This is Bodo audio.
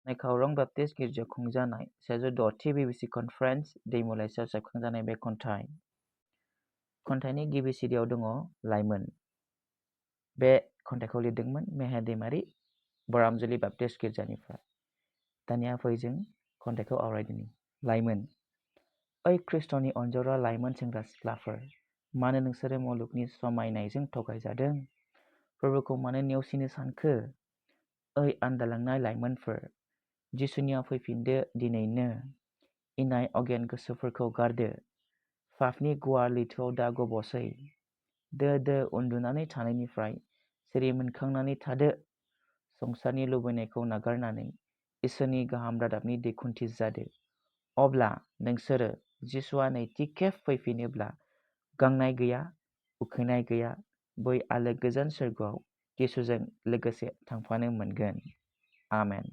नायखावरं बाप्टिस्ट गिर्जायाव खुंजानाय 106थि BBC कनफारेन्स दैमुलाइसायाव सेबखांजानाय बे खन्थाइ। खन्थाइनि गिबि सिरियाव दङ लाइमोन। बे खन्थाइखौ लिरदोंमोन मेहेर दैमारि बरामजुलि बाप्टिस्ट गिर्जानिफ्राय। दानिया फै जों खन्थाइखौ आवरायदिनि। लाइमोन। ओइ ख्रिस्ट'नि अनजावग्रा लाइमोन सेंग्रा सिख्लाफोर, मानो नोंसोरो मुलुगनि समायनायजों थगायजादों? फोरबोखौ मानो नेवसिनो सानखो? ओइ आन्दालांनाय लाइमोनफोर, जिसुनियाव फैफिनदो दिनैनो। इनाय अगेन गोसोफोरखौ गारदो, पापनि गुवार लैथोआव दा गब'सै। दो उन्दुनानै थानायनिफ्राय सिरि मोनखांनानै थादो। संसारनि लुबैनायखौ नागारनानै इसोरनि गाहाम रादाबनि दैखुन्थि जादो। अब्ला नोंसोरो जिसुआ नैथि खेब फैफिनोब्ला गांनाय गैया, उखैनाय गैया, बै आलो गोजोन सोरगोआव जिसुजों लोगोसे थांफानो मोनगोन। आमेन।